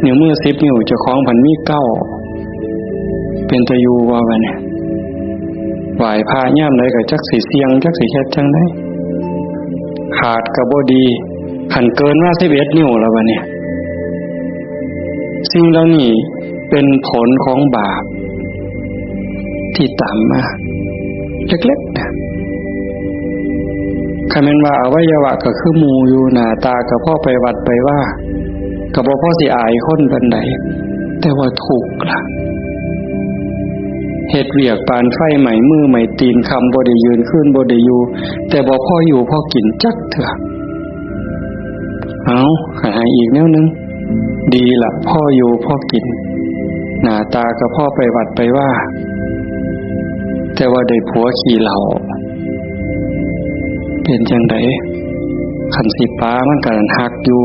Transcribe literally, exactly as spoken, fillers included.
นิ้วมือสิบนิ้วเจ้าของพันมีเก้า เป็นตาอยู่ว่าบัดนี้ ไหว้พระยามใดก็จักสิเสี่ยง จักสิเฮ็ดจั่งใด ขาดก็บ่ดี คันเกินมาสิบเอ็ดนิ้วแล้วบัดนี้ สิ่งเหล่านี้เป็นผลของบาปที่ตามมา เล็กๆนะ คันแม่นว่าอวัยวะก็คือหมู่อยู่ หน้าตาก็พอไปวัดไปวา ก็บ่พอสิอายคนปานใด แต่ว่าทุกข์ล่ะ เฮ็ดเวียกปานไฟไหม้มือไหม้ตีน ค่ำบ่ได้ยืน คืนบ่ได้อยู่ แต่บ่พออยู่พอกินจักเทื่อ เอา ให้อีกแนวหนึ่ง ดีละ พออยู่พอกิน หน้าตาก็พอไปวัดไปวา แต่ว่าได้ผัวขี้เหล้า เป็นจั่งใด คันสิปามันก็หักอยู่